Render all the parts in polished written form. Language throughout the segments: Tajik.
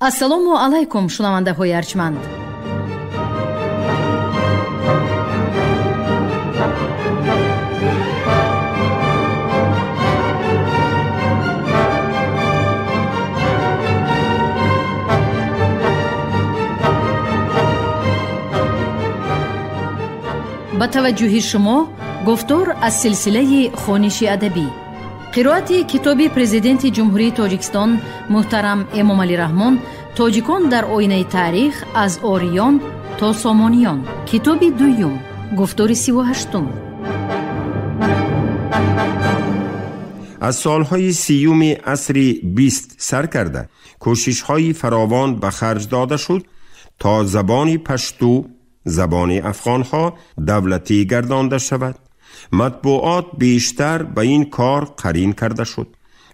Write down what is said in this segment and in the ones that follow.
Ассалому алайкум, шунавандаҳои арҷманд. Ба таваҷҷӯҳи шумо гуфтор аз силсилаи хониши адабӣ, қироати китоби Президенти Ҷумҳурии Тоҷикистон муҳтарам Эмомалӣ Раҳмон «Тоҷикон дар оинаи таърих аз ориён то сомониён», китоби дуюм, гуфтори 38-ум. Аз солҳои 30-уми асри 20 сар карда кӯшишҳои фаровон ба харҷ дода шуд, то забони пашту, забони афғонҳо, давлатӣ гардонда шавад. Матбуот бештар ба ин кор қарин карда шуд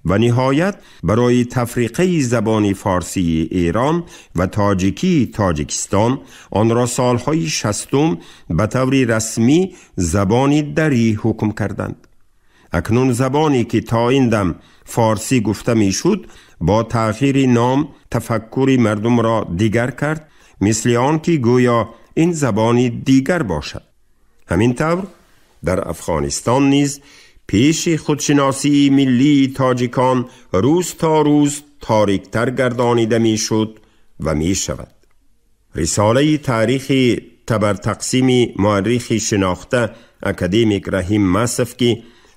ва ниҳоят барои тафриқаи забони форсии Эрон ва тоҷикии Тоҷикистон онро солҳои 60-ум ба таври расмӣ забони дарӣ ҳукм карданд. Акнун забоне ки то ин дам форсӣ гуфта мешуд, бо тағйири ном тафаккури мардумро дигар кард, мисли он ки гӯё ин забони дигар бошад. Ҳамин тавр дар Афғонистон низ пеши худшиносии миллии тоҷикон рӯз то рӯз ториктар гардонида мешуд ва мешавад. Рисолаи таърихи табартақсими муаррихи шинохта академик Раҳим Масов, ки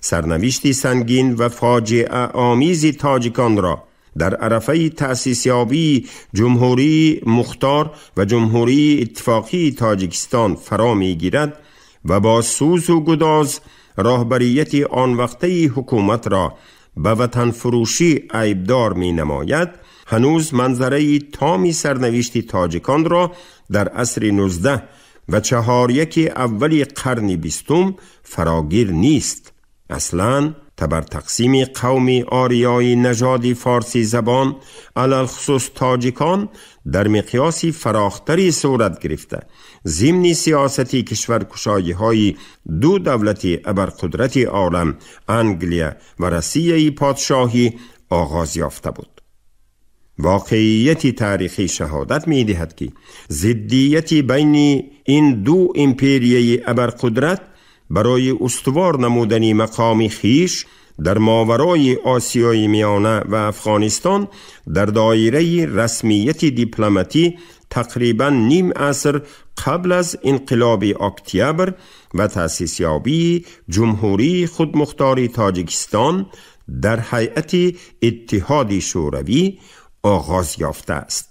сарнавишти сангин ва фоҷиаомези тоҷиконро дар арафаи таъсисёбии Ҷумҳурии Мухтор ва Ҷумҳурии Иттифоқии Тоҷикистон фаро мегирад ва бо сӯзу гудоз роҳбарияти он вақтаи ҳукуматро ба ватанфурӯшӣ айбдор менамояд, ҳанӯз манзараи томи сарнавишти тоҷиконро дар асри 19 ва чаҳоряки аввали қарни 20-ум фарогир нест. Аслан табартақсими қавми ориёи нажоди форсӣ забон, алалхусус тоҷикон, дар миқёси фарохтари сурат гирифта, зимни сиёсати кишваркушоиҳои ду давлати абарқудрати олам, Англия ва Россияи подшоҳӣ, оғоз ёфта буд. Воқеияти таърихӣ шаҳодат медиҳад, ки зиддияти байни ин ду империяи абарқудрат барои устувор намудани мақоми хиш дар моварои Осиёи Миёна ва Афғонистон дар доираи расмияти дипломатӣ тақрибан ним аср қабл аз инқилоби октябр ва таъсисёбии Ҷумҳурии Худмухтори Тоҷикистон дар ҳайати Иттиҳоди Шӯравӣ оғоз ёфтааст.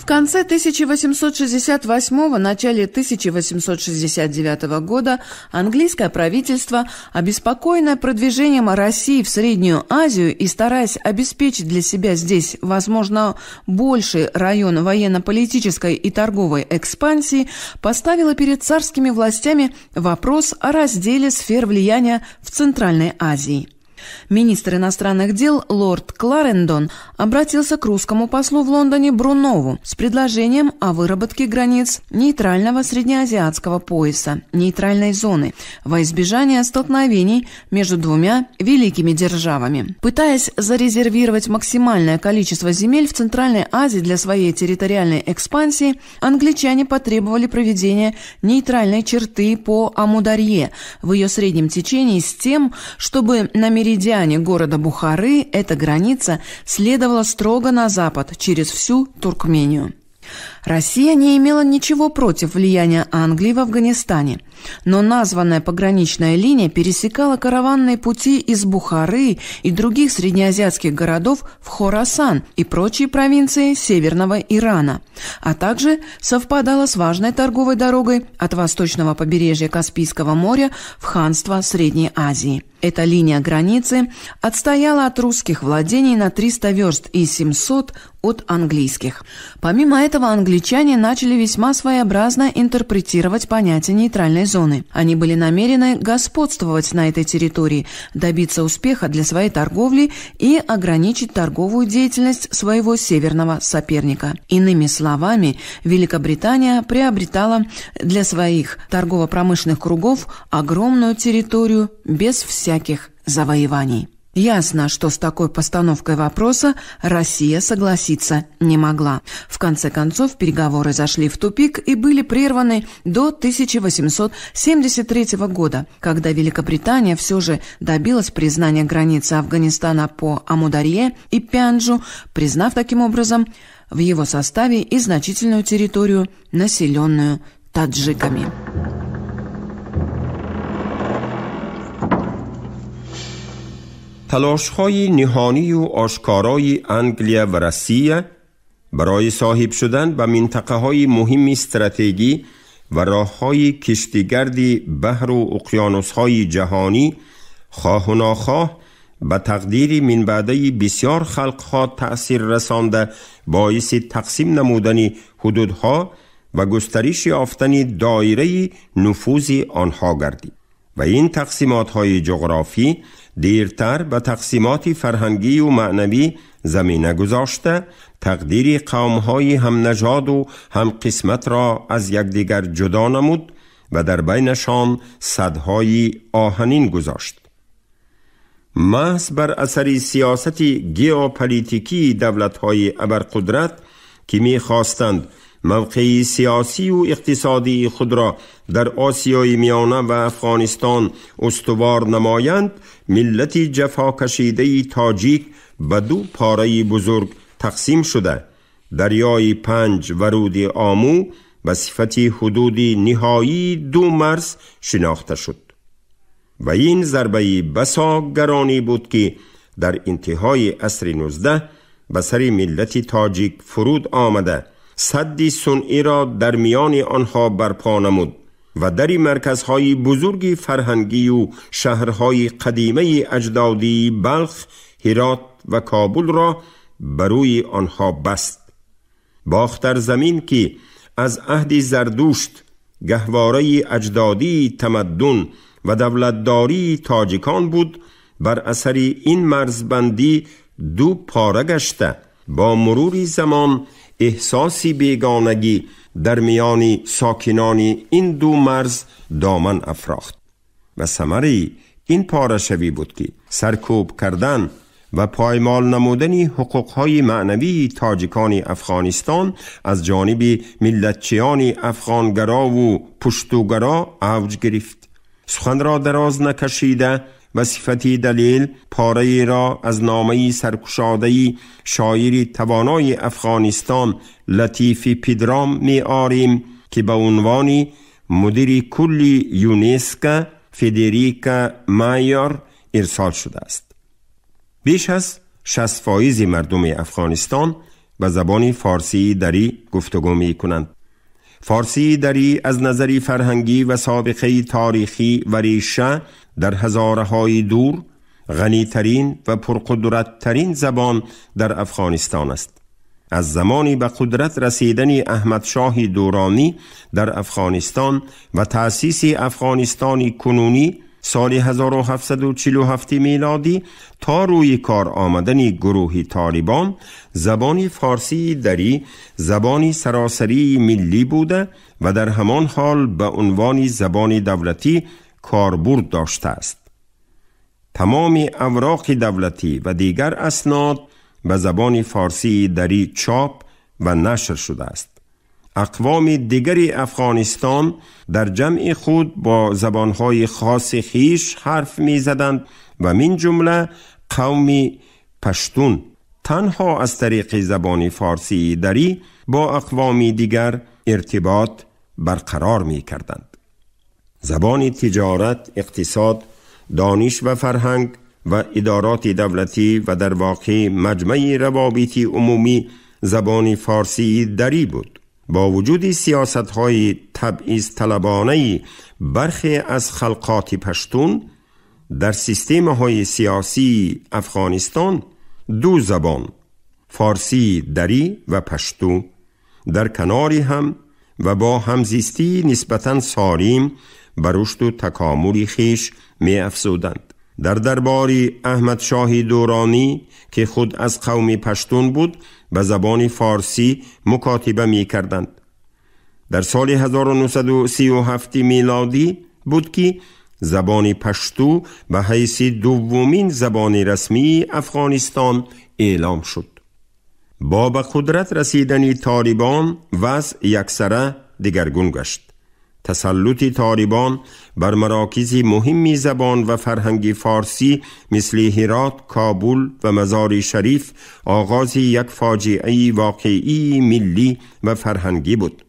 В конце 1868-го, начале 1869 года английское правительство, обеспокоенное продвижением России в Среднюю Азию и стараясь обеспечить для себя здесь, возможно, больший район военно-политической и торговой экспансии, поставило перед царскими властями вопрос о разделе сфер влияния в Центральной Азии. Министр иностранных дел лорд Кларендон обратился к русскому послу в Лондоне Брунову с предложением о выработке границ нейтрального среднеазиатского пояса, нейтральной зоны, во избежание столкновений между двумя великими державами. Пытаясь зарезервировать максимальное количество земель в Центральной Азии для своей территориальной экспансии, англичане потребовали проведения нейтральной черты по Амударье в ее среднем течении с тем, чтобы на меридиане города Бухары эта граница следовала строго на запад через всю Туркмению. Россия не имела ничего против влияния Англии в Афганистане, но названная пограничная линия пересекала караванные пути из Бухары и других среднеазиатских городов в Хорасан и прочие провинции Северного Ирана, а также совпадала с важной торговой дорогой от восточного побережья Каспийского моря в ханство Средней Азии. Эта линия границы отстояла от русских владений на 300 верст и 700 от английских. Помимо этого, англичане Англичане начали весьма своеобразно интерпретировать понятие нейтральной зоны. Они были намерены господствовать на этой территории, добиться успеха для своей торговли и ограничить торговую деятельность своего северного соперника. Иными словами, Великобритания приобретала для своих торгово-промышленных кругов огромную территорию без всяких завоеваний. Ясно, что с такой постановкой вопроса Россия согласиться не могла. В конце концов, переговоры зашли в тупик и были прерваны до 1873 года, когда Великобритания все же добилась признания границы Афганистана по Амударье и Пянджу, признав таким образом в его составе и значительную территорию, населенную таджиками. تلاش‌های نهانی و آشکارای انگلیا و روسیه برای صاحب شدن به منطقه‌های مهم استراتژی و راه‌های کشتیگردی بحر و اقیانوس‌های جهانی خواه و ناخواه به تقدیر منبعده بسیار خلق‌ها تأثیر رسانده باعث تقسیم نمودن حدودها و گسترش یافتن دایره نفوذ آنها گردید و این تقسیمات‌های جغرافی دیرتر به تقسیمات فرهنگی و معنوی زمینه گذاشته تقدیر قوم‌های هم نژاد و هم قسمت را از یکدیگر جدا نمود و در بینشان سدهای آهنین گذاشت. محض بر اثر سیاست گیوپلیتیکی دولت‌های ابرقدرت که می‌خواستند موقع سیاسی و اقتصادی خود را در آسیای میانه و افغانستان استوار نمایند، ملت جفا کشیده تاجیک به دو پاره بزرگ تقسیم شده، دریای پنج و رود آمو به صفت حدود نهایی دو مرز شناخته شد و این ضربه بسا گرانی بود که در انتهای عصر 19 به سر ملت تاجیک فرود آمده سد صنعی را در میان آنها برپا نمود و در مرکزهای بزرگ فرهنگی و شهرهای قدیمه اجدادی بلخ، هرات و کابل را بروی آنها بست. باختر زمین که از عهد زردشت گهواره اجدادی تمدن و دولتداری تاجیکان بود، بر اثر این مرزبندی دو پاره گشته با مرور زمان احساسی بیگانگی در میان ساکنان این دو مرز دامن افراخت و ثمره این پاره‌شوی بود که سرکوب کردن و پایمال نمودن حقوقهای معنوی تاجیکان افغانستان از جانب ملتچیان افغانگرا و پشتوگرا اوج گرفت. سخن را دراز نکشیده و صفتی دلیل پاره را از نامه سرکشاده شاعر توانای افغانستان لطیف پدرام می آریم که به عنوان مدیر کلی یونسکو فدریکا مایر ارسال شده است. بیش از 60% مردم افغانستان به زبان فارسی دری گفتگو می کنند. فارسی دری از نظر فرهنگی و سابقه تاریخی و ریشه در هزارهای دور غنی‌ترین و پرقدرت‌ترین زبان در افغانستان است. از زمانی به قدرت رسیدن احمد شاه دورانی در افغانستان و تأسیس افغانستان کنونی سال 1747 میلادی تا روی کار آمدن گروه طالبان، زبان فارسی دری زبان سراسری ملی بوده و در همان حال به عنوان زبان دولتی کاربرد داشته است. تمام اوراق دولتی و دیگر اسناد به زبان فارسی دری چاپ و نشر شده است. اقوام دیگر افغانستان در جمع خود با زبانهای خاص خیش حرف می زدند و من جمله قوم پشتون تنها از طریق زبان فارسی دری با اقوام دیگر ارتباط برقرار می کردند. زبان تجارت، اقتصاد، دانش و فرهنگ و ادارات دولتی و در واقع مجمع روابط عمومی زبان فارسی دری بود. با وجود سیاست‌های تبعیض طلبانه برخی از خلقات پشتون در سیستم‌های سیاسی افغانستان دو زبان فارسی دری و پشتو در کنار هم و با همزیستی نسبتاً سالم به رشد و تکامل خویش می افزودند. در دربار احمد شاه دورانی که خود از قوم پشتون بود به زبان فارسی مکاتبه می کردند. در سال 1937 میلادی بود که زبان پشتو به حیث دومین زبان رسمی افغانستان اعلام شد. با به قدرت رسیدن طالبان وضع یکسره دگرگون گشت. تسلط طالبان بر مراکز مهم زبان و فرهنگ فارسی مثل هرات، کابل و مزار شریف آغاز یک فاجعه واقعی ملی و فرهنگی بود.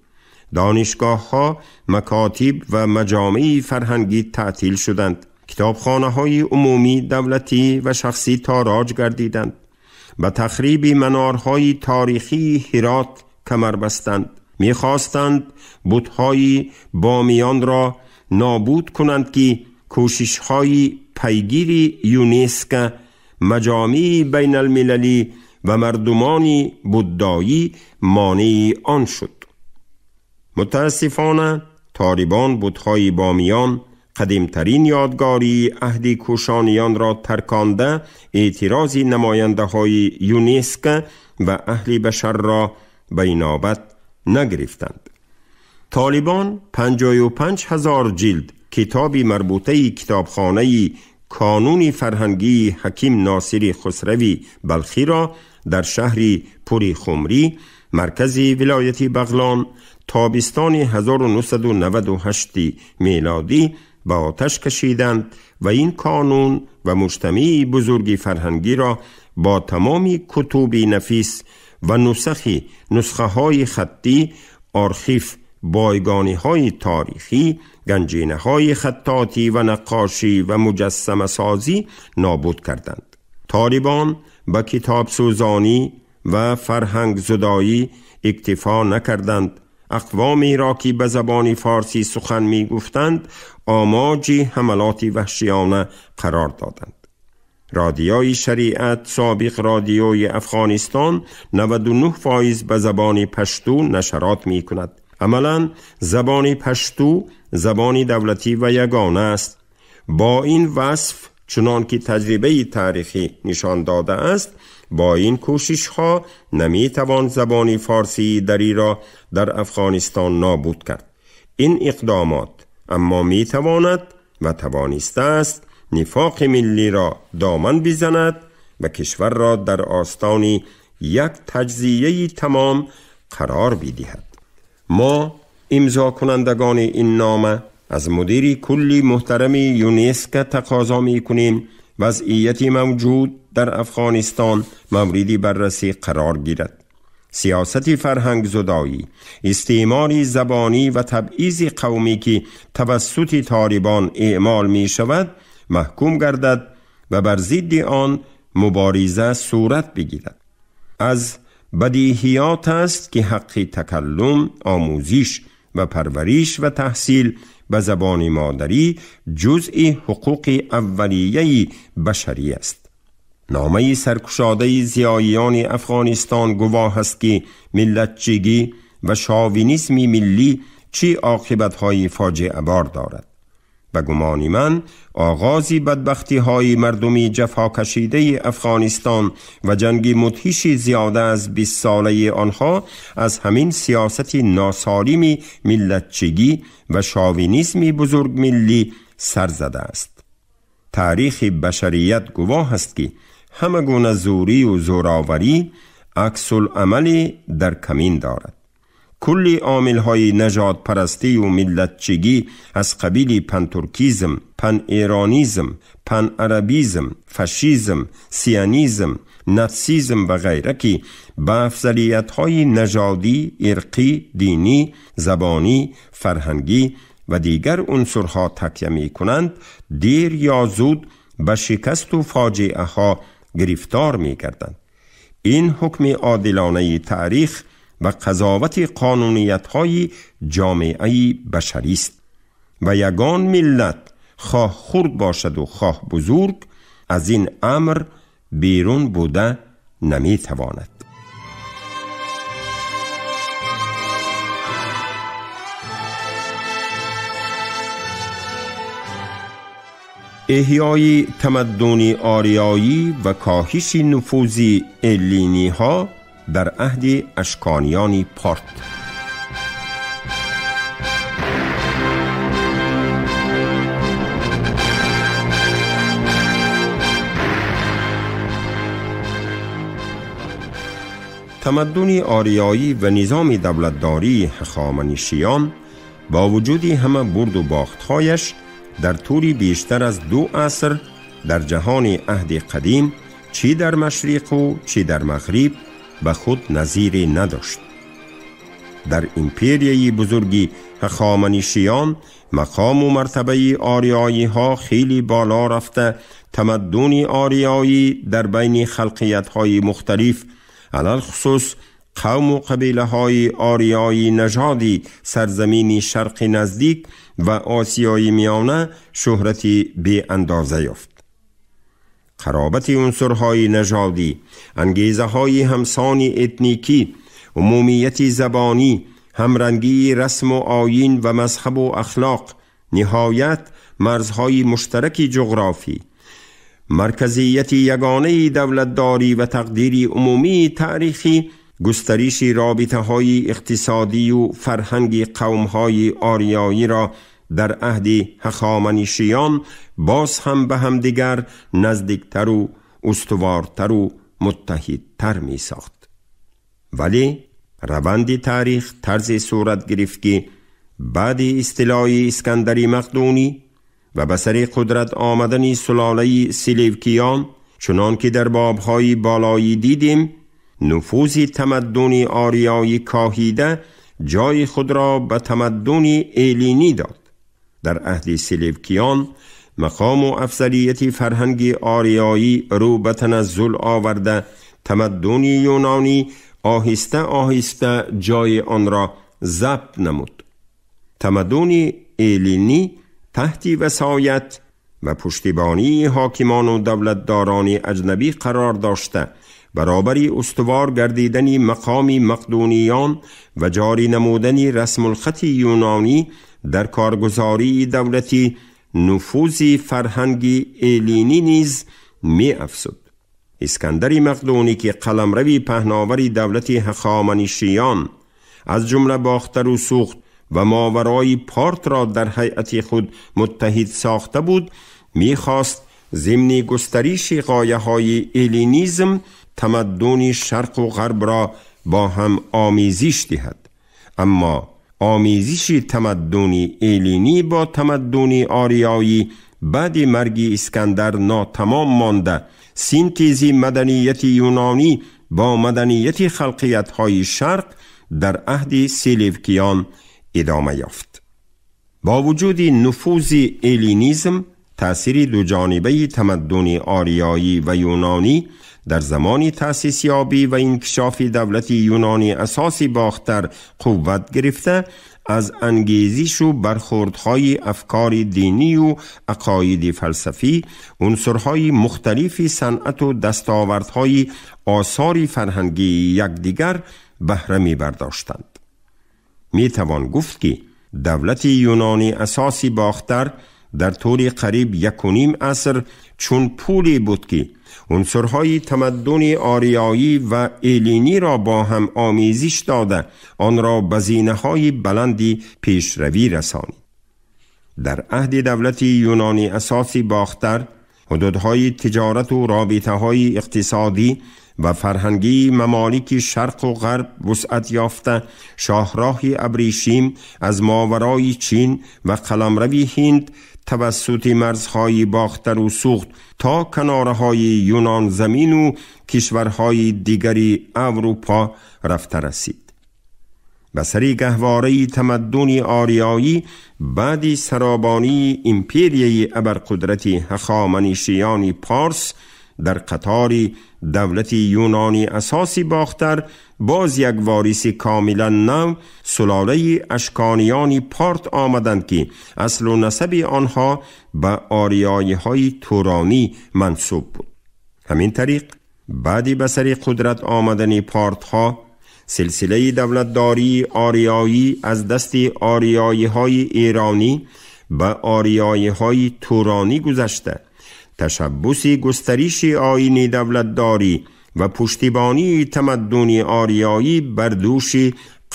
دانشگاه ها، مکاتب و مجامع فرهنگی تعطیل شدند. کتابخانه های عمومی، دولتی و شخصی تاراج گردیدند. به تخریب منارهای تاریخی هرات کمر بستند. می‌خواستند بت‌های بامیان را نابود کنند که کوشش‌های پیگیری یونسکو، مجامع بین المللی و مردمان بودایی مانع آن شد. متاسفانه طالبان بت‌های بامیان، قدیمترین یادگاری عهد کوشانیان را ترکانده، اعتراض نماینده های یونسکو و اهل بشر را به اینابت نگرفتند. طالبان 55,000 جلد کتاب مربوطه کتابخانه کانون فرهنگی حکیم ناصر خسروی بلخی را در شهر پوری خمری، مرکز ولایت بغلان، تابستان 1998 میلادی به آتش کشیدند و این کانون و مجتمع بزرگ فرهنگی را با تمام کتب نفیس و نسخه های خطی، آرخیف، بایگانی های تاریخی، گنجینه های خطاطی و نقاشی و مجسمه سازی نابود کردند. طالبان به کتاب سوزانی و فرهنگ زدایی اکتفا نکردند. اقوامی را که به زبان فارسی سخن می گفتند آماج حملات وحشیانه قرار دادند. رادیوی شریعت، سابق رادیوی افغانستان، 99% به زبان پشتو نشرات می کند. عملا زبان پشتو زبان دولتی و یگانه است. با این وصف، چنان که تجربه تاریخی نشان داده است، با این کوشش ها نمی توان زبان فارسی دری را در افغانستان نابود کرد. این اقدامات اما می تواند و توانسته است نفاق ملی را دامن بزند و کشور را در آستان یک تجزیه تمام قرار بدهد. ما امضا کنندگان این نامه از مدیر کلی محترم یونسکو تقاضا می کنیم وضعیت موجود در افغانستان مورد بررسی قرار گیرد. سیاست فرهنگ زدایی، استعمار زبانی و تبعیض قومی که توسط طالبان اعمال می شود محکوم گردد و بر ضد آن مبارزه صورت بگیرد. از بدیهیات است که حق تکلم، آموزش و پرورش و تحصیل به زبان مادری جزء حقوق اولیه بشری است. نامه سرکشاده زیاییان افغانستان گواه است که ملتچگی و شاوینیسم ملی چه عاقبت‌های فاجعه بار دارد. به گمان من آغاز بدبختی های مردمی جفا کشیده افغانستان و جنگ مدهش زیاده از 20 ساله آنها از همین سیاست ناسالم ملتچگی و شاوینیسم بزرگ ملی سر زده است. تاریخ بشریت گواه است که همه گونه زوری و زوراوری عکس العمل در کمین دارد. کلی عامل های نژاد پرستی و ملتچگی از قبیل پن ترکیزم، پن ایرانیزم، پن عربیزم، فاشیزم، سیانیزم، ناتسیزم و غیره که به افضلیت های نژادی، ارقی، دینی، زبانی، فرهنگی و دیگر عنصرها تکیه می کنند، دیر یا زود به شکست و فاجعه ها گرفتار می گردند. این حکم عادلانه تاریخ و قضاوت قانونیت های جامعه بشری است و یگان ملت خواه خرد باشد و خواه بزرگ از این امر بیرون بوده نمی تواند. احیای تمدن آریایی و کاهش نفوذ الینی ها در عهد اشکانیان پارت. تمدن آریایی و نظام دولتداری هخامنشیان با وجود همه برد و باختهایش در طول بیشتر از 2 عصر در جهان عهد قدیم چی در مشرق و چی در مغرب به خود نظیر نداشت. در ایمپریای بزرگی هخامنشیان مقام و مرتبه آریایی ها خیلی بالا رفته، تمدن آریایی در بین خلقیت های مختلف علی‌الخصوص قوم و قبیله های آریایی نژادی سرزمین شرق نزدیک و آسیای میانه شهرتی بی اندازه یافت. قرابت عنصرهای نژادی، انگیزه های همسان اتنیکی، عمومیت زبانی، همرنگی رسم و آیین و مذهب و اخلاق، نهایت مرزهای مشترک جغرافی، مرکزیت یگانه دولتداری و تقدیر عمومی تاریخی، گسترش رابطه های اقتصادی و فرهنگ قوم های آریایی را در عهد هخامنشیان باز هم به همدیگر نزدیکتر و استوارتر و متحدتر می ساخت. ولی روند تاریخ طرز صورت گرفت که بعد استیلای اسکندری مقدونی و به سر قدرت آمدن سلاله سلیوکیان، چنان که در بابهای بالایی دیدیم، نفوذ تمدن آریایی کاهیده جای خود را به تمدن ایلینی داد. در عهد سلیوکیان مقام و افضلیت فرهنگ آریایی رو به تنزل آورده، تمدن یونانی آهسته آهسته جای آن را ضبط نمود. تمدن ایلینی تحت وصایت و پشتیبانی حاکمان و دولتداران اجنبی قرار داشته، برابر استوار گردیدن مقام مقدونیان و جاری نمودن رسم الخط یونانی در کارگزاری دولتی، نفوذ فرهنگ ایلینی نیز می افزود. اسکندر مقدونی که قلمروی پهناور دولت هخامنشیان از جمله باختر و سوخت و ماورای پارت را در هیئت خود متحد ساخته بود، میخواست ضمن گسترش غایه های الینیزم تمدن شرق و غرب را با هم آمیزش دهد. اما آمیزش تمدن ایلینی با تمدن آریایی بعد مرگ اسکندر ناتمام مانده، سینتز مدنیت یونانی با مدنیت خلقیت های شرق در عهد سلیوکیان ادامه یافت. با وجود نفوذ الینیزم، تأثیر دو جانبه تمدن آریایی و یونانی در زمان تأسیس یابی و انکشاف دولت یونانی اساسی باختر قوت گرفته، از انگیزش و برخوردهای افکار دینی و عقاید فلسفی، عنصرهای مختلف صنعت و دستاوردهای آثار فرهنگی یکدیگر بهره می برداشتند. می توان گفت که دولت یونانی اساسی باختر در طول قریب 1.5 عصر چون پولی بود که عنصرهای تمدن آریایی و ایلینی را با هم آمیزش داده، آن را به زینه‌های بلندی پیشروی رسانید. در عهد دولت یونانی اساسی باختر، حدودهای تجارت و رابطه‌های اقتصادی و فرهنگی ممالک شرق و غرب وسعت یافته، شاهراه ابریشیم از ماورای چین و قلمرو هند توسط مرزهای باختر و سوخت تا کناره‌های یونان زمین و کشورهای دیگری اروپا رفته رسید. به سر گهواره تمدن آریایی بعد سرابانی ایمپریای ابرقدرت هخامنشیان پارس در قطار دولت یونانی اساسی باختر باز یک وارث کاملا نو، سلاله اشکانیان پارت آمدند که اصل و نسب آنها به آریایی های تورانی منسوب بود. همین طریق بعدی به سر قدرت آمدن پارت ها، سلسله دولتداری آریایی از دست آریایی های ایرانی به آریایی های تورانی گذشته تشبث گسترش آیین دولتداری و پشتیبانی تمدن آریایی بر دوش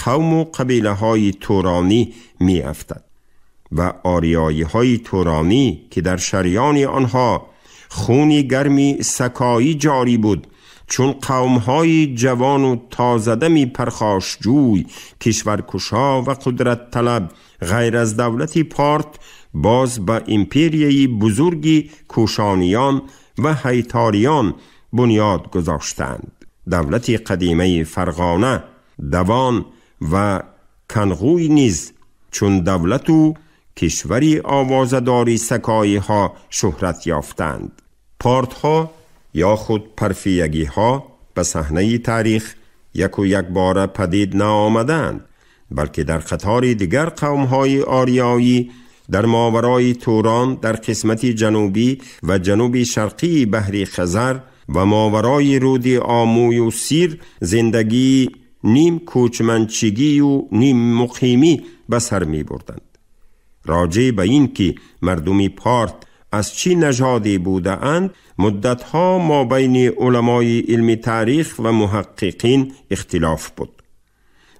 قوم و قبیله های تورانی می افتد و آریایی های تورانی که در شریان آنها خون گرمی سکایی جاری بود، چون قوم های جوان و تازدمی پرخاشجوی، کشورکشا و قدرت طلب، غیر از دولت پارت باز به امپریای بزرگی کوشانیان و هیتاریان بنیاد گذاشتند. دولت قدیمه فرغانه، دوان و کنغوی نیز چون دولت و کشوری آوازداری سکایی ها شهرت یافتند. پارت ها یا خود پرفیگی ها به صحنه تاریخ یک و یک باره پدید نآمدند، بلکه در قطار دیگر قوم های آریایی در ماورای توران در قسمت جنوبی و جنوب شرقی بحر خزر و ماورای رود آموی و سیر زندگی نیم کوچمنچگی و نیم مقیمی به سر می بردند. راجع به این که مردمی پارت از چی نژادی بوده اند، مدتها ما بین علمای علم تاریخ و محققین اختلاف بود.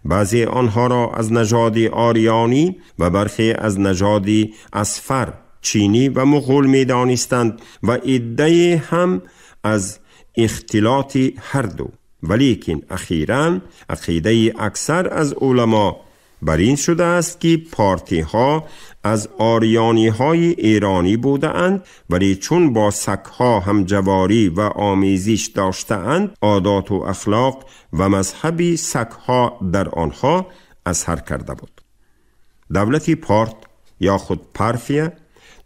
بعضی آنها را از نژاد آریانی و برخی از نژاد اصفر، چینی و مغول می دانستند و عده‌ای هم از اختلاط هر دو. ولیکن اخیراً عقیده اکثر از علما بر این شده است که پارتی ها از آریانی های ایرانی بوده اند، ولی چون با سک ها هم جواری و آمیزش داشته اند، عادات و اخلاق و مذهبی سک ها در آنها اثر کرده بود. دولت پارت یا خود پارفیا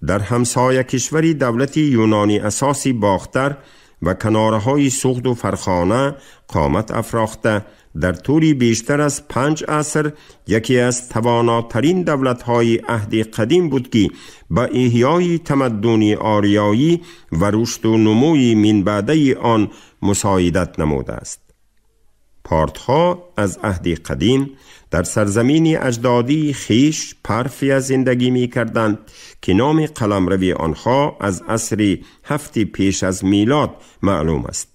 در همسایه کشوری دولت یونانی اساسی باختر و کناره های سغد و فرخانه قامت افراخته، در طول بیشتر از 5 عصر یکی از تواناترین دولت‌های عهد قدیم بود که با احیای تمدن آریایی و رشد و نموی منبعده آن مساعدت نموده است. پارت‌ها از عهد قدیم در سرزمین اجدادی خیش پارفیا زندگی می کردند که نام قلمرو آنها از عصر 7 پیش از میلاد معلوم است.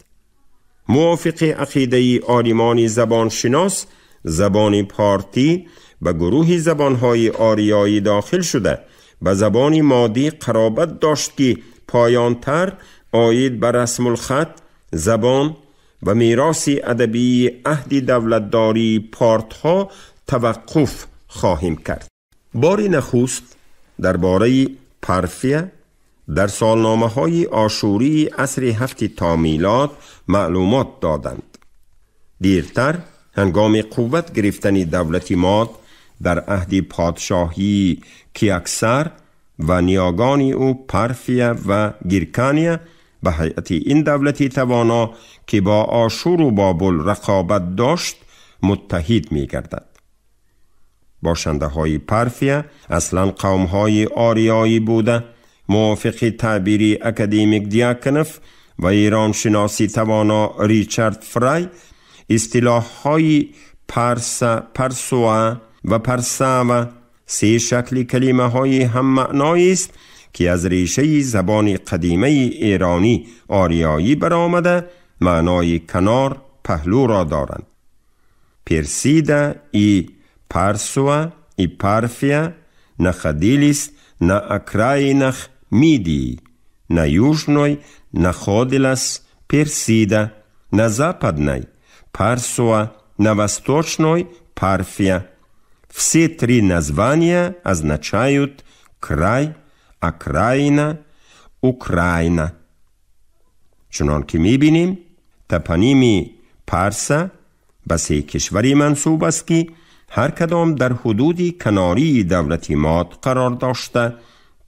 موافق عقیده آریمان زبانشناس، زبان پارتی به گروه زبانهای آریایی داخل شده به زبان مادی قرابت داشت که پایانتر عاید به رسم الخط، زبان و میراث ادبی عهد دولتداری پارتها توقف خواهیم کرد. باری نخست درباره پارفیا در سالنامه های آشوری عصر 7 تا میلاد معلومات دادند. دیرتر هنگام قوت گرفتن دولت ماد در عهد پادشاهی کیاکسر و نیاگان او پارفیا و گیرکانیا به هیئت این دولت توانا که با آشور و بابل رقابت داشت متحد می گردد. باشنده های پارفیا اصلا قوم های آریایی بوده، موافق تعبیر اکادمیک دیاکنف و ایران شناسی توانا ریچارد فرای، اصطلاح های پارسا، پارسوا و پارساوا 3 شکل کلمه های هم معنایی است که از ریشه زبان قدیمه ایرانی آریایی برآمده، معنای کنار، پهلو را دارند. پرسیدا ای پارسوا ای پارفیا находились на окраинах Мидии, на южной находилась Персида, на западной Парсуа, на восточной Парфия. Все 3 названия означают край, окраина, Украина. چنان که می‌بینیم تپانیمی پارسا به 3 کشوری منسوب است که هر کدام در حدود کناری دولت ماد قرار داشته.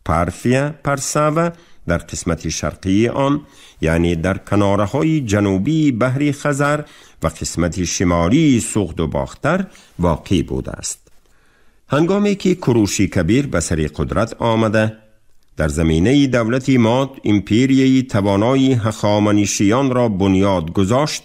پارفیا، پارساوا در قسمت شرقی آن، یعنی در کناره های جنوبی بحر خزر و قسمت شمالی سغد و باختر واقع بوده است. هنگامی که کوروش کبیر به سر قدرت آمده، در زمینه دولت ماد امپریای توانای هخامنشیان را بنیاد گذاشت،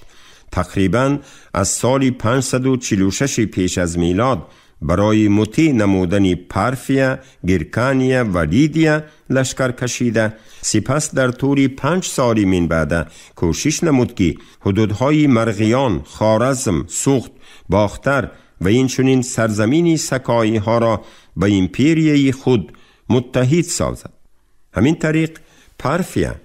تقریباً از سال 546 پیش از میلاد برای مطیع نمودن پارفیا، گرکانیا و لیدیا لشکر کشیده، سپس در طول 5 سال من بعد کوشش نمود که حدودهای مرغیان، خوارزم، سوخت، باختر و اینچنین سرزمین سکایی ها را به ایمپریای خود متحد سازد. همین طریق پارفیا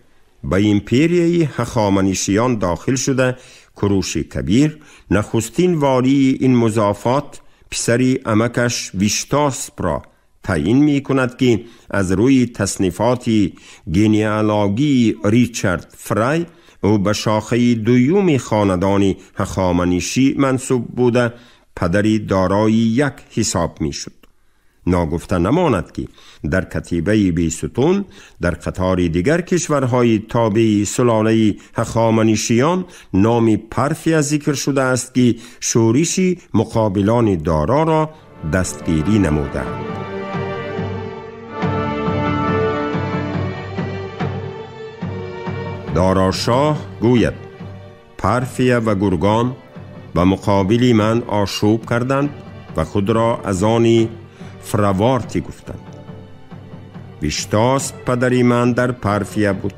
به ایمپریای هخامنشیان داخل شده. کوروش کبیر نخستین والی این مضافات پسری امکش ویشتاسپ را تعیین می کند که از روی تصنیفات گینیالوگی ریچارد فرای او به شاخه دوم خاندان هخامنشی منسوب بوده، پدری دارای یک حساب می شد. ناگفته نماند که در کتیبه بیستون در قطار دیگر کشورهای تابع سلاله هخامنشیان نام پرفیا ذکر شده است که شورشی مقابلان دارا را دستگیری نموده. دارا شاه گوید پرفیا و گرگان و مقابل من آشوب کردند و خود را از آن فروارتی گفتند. ویشتاسپ پدری من در پرفیا بود.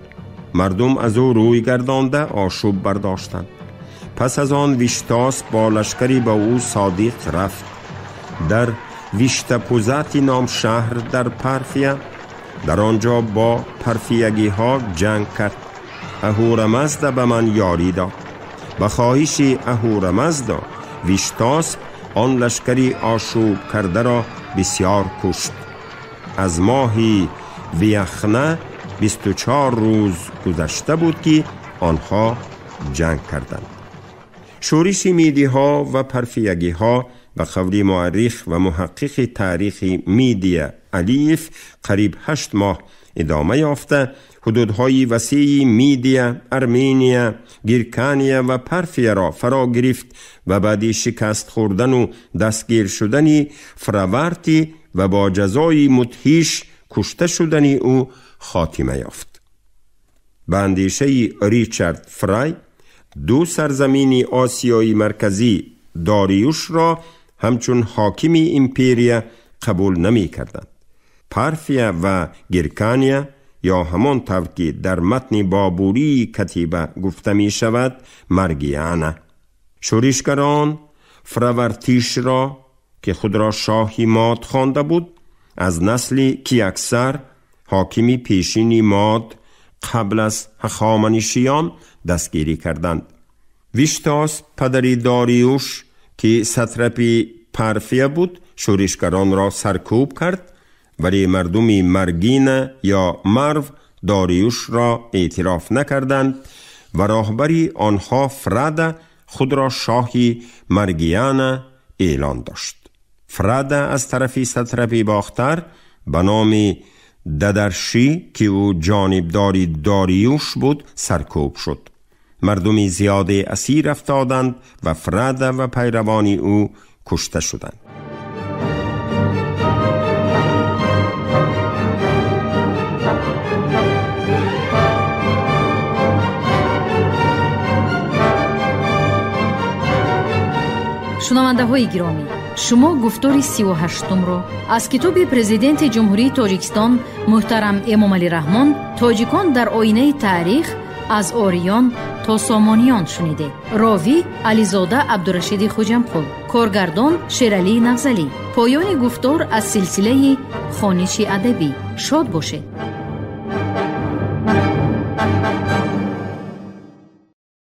مردم از او روی گردانده آشوب برداشتند. پس از آن ویشتاسپ با لشکری به او صادق رفت. در ویشتپوزاتی نام شهر در پرفیا، در آنجا با پرفیگی ها جنگ کرد. اهورامزدا به من یاری داد. به خواهش اهورامزدا ویشتاسپ آن لشکری آشوب کرده را بسیار کشت. از ماهی ویخنه 24 روز گذشته بود که آنها جنگ کردند. شورش میدی ها و پرفیگی ها به قول مورخ و محقق تاریخ میدیا علیف قریب 8 ماه ادامه یافته، حدودهای وسیع میدیا، ارمینیا، گیرکانیا و پرفیا را فرا گرفت و بعد شکست خوردن و دستگیر شدن فراورتی و با جزای مدهش کشته شدن او خاتمه یافت. به اندیشه ریچارد فرای، 2 سرزمین آسیای مرکزی داریوش را همچون حاکم ایمپریا قبول نمی کردند. پارفیا و گرکانیا یا همان طور که در متن بابوری کتیبه گفته می شود مرگیانه. شورشگران فراورتیش را که خود را شاهی ماد خوانده بود، از نسل کیاکسر حاکمی پیشینی ماد قبل از هخامنشیان دستگیری کردند. ویشتاس پدری داریوش که ساتراپی پارفیا بود، شورشگران را سرکوب کرد، ولی مردم مرگین یا مرو داریوش را اعتراف نکردند و راهبری آنها فرادا خود را شاهی مرگیانه اعلان داشت. فرادا از طرف ساتراپی باختر به نام ددرشی که او جانبدار داریوش بود سرکوب شد. مردم زیاد اسیر افتادند و فرادا و پیروان او کشته شدند. Шунавандаҳои гиромӣ, шумо гуфтори 38-умро аз китоби президенти Ҷумҳурии Тоҷикистон муҳтарам Эмомалӣ Раҳмон «Тоҷикон дар оинаи таърих аз ориён то сомониён» шунидед. Ровӣ Ализода Абдурашиди Хуҷамқул, коргардон Шералии Нағзалӣ. Поёни гуфтор аз силсилаи хониши адабӣ. Шод бошед.